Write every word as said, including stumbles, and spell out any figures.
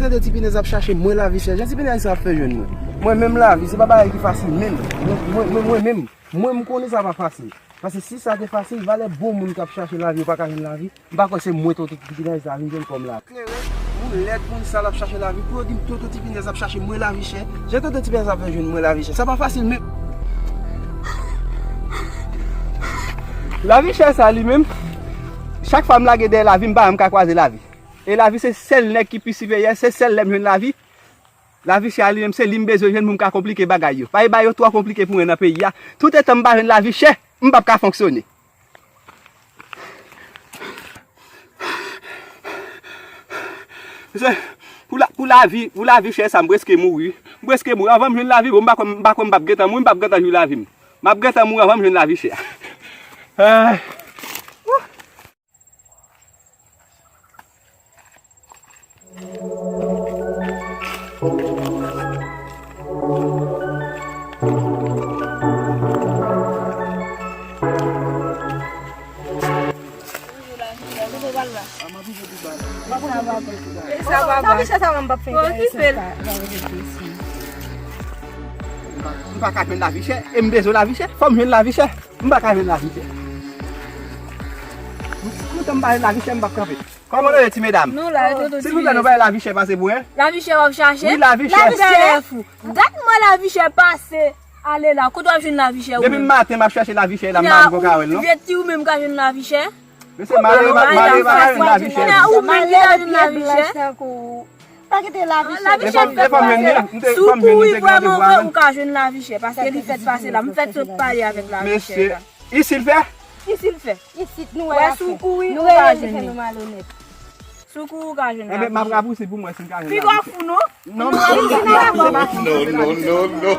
Jan ti pinèz ap chache mwen lavi chè. Jan ti pinèz sa ap fè jwenn mwen. Mwen menm lavi, se pa bagay ki fasil menm. Mwen, mwen, mwen, mwen menm, mwen m konnen sa pa fasil. Paske si sa te fasil, valè bon moun k ap chache lavi yo pa ka jwenn lavi. M pa kwè se mwen tonton ti pinèz sa vin jwenn kòm lavi. Kleren, moun lèd, moun sal ap chache lavi. Pou yo di m tonton ti pinèz ap chache mwen lavi chè. Jan tonton ti pinèz ap fè jwenn mwen lavi chè. Sa pa fasil menm. Lavi chè sa li menm, chak fwa m lage dèyè lavi, m pa janm ka kwaze lavi. E lavi se sèl nèg ki pi siperyè, se sèl lè m jwenn lavi. Lavi chè a li menm, se li m bezwen jwenn pou m ka konplike bagay yo. Pa e bagay yo twò konplike pou mwen nan peyi a. Toutetan m pa jwenn lavi chè, m p ap ka fonksyone. Mesye, pou la, pou lavi, pou lavi chè sa, m prèske mouri. M prèske mouri. Anvan m jwenn lavi, bon, m pa kwè, m pa kwè m p ap gentan mouri, m p ap gentan jwi lavi m. M ap gentan mouri anvan m jwenn lavi chè. Eh. Sa va, sa va. Lavi chè sa, m p ap fè. Bon, ki fè l? M pa ka jwenn lavi chè, e m bezwen lavi chè. Fò m jwenn lavi chè. M pa ka jwenn lavi chè. Toutan m pa jwenn lavi chè, m p ap kanpe. Kòman nou ye, ti medam? Nou la, e tonton ti pinèz. Silvouplè, nou bay lavi chè pase pou en. Lavi chè w ap chache? Wi, lavi chè. Lavi chè. Gade fou. Dat mwen lavi chè pase. Ale la, kote w ap jwenn lavi chè ou menm? Depi maten, m ap chache lavi chè la, m pa janm ka wè l, non. Vye ti ou menm ka jwenn lavi chè? Mesye, malere, malere pa ka jwenn lavi chè. Ou menm ki ka jwenn lavi chè. Pa kite lavi chè. Lavi chè fèt pase. Si w kouri vrèman vre, ou ka jwenn lavi chè. Paske li fèt pase la. M fèt sot pale avèk lavi chè la. Mesye, isit l fè? Isit l fè. Isit nou wè. Wè, si w kouri, ou ka jwenn li. Si w kouri, ou ka jwenn lavi chè. Enben, m ap rapouse pou mwen si m ka jwenn lavi chè. Piga w fou, non? Non, non, non, non.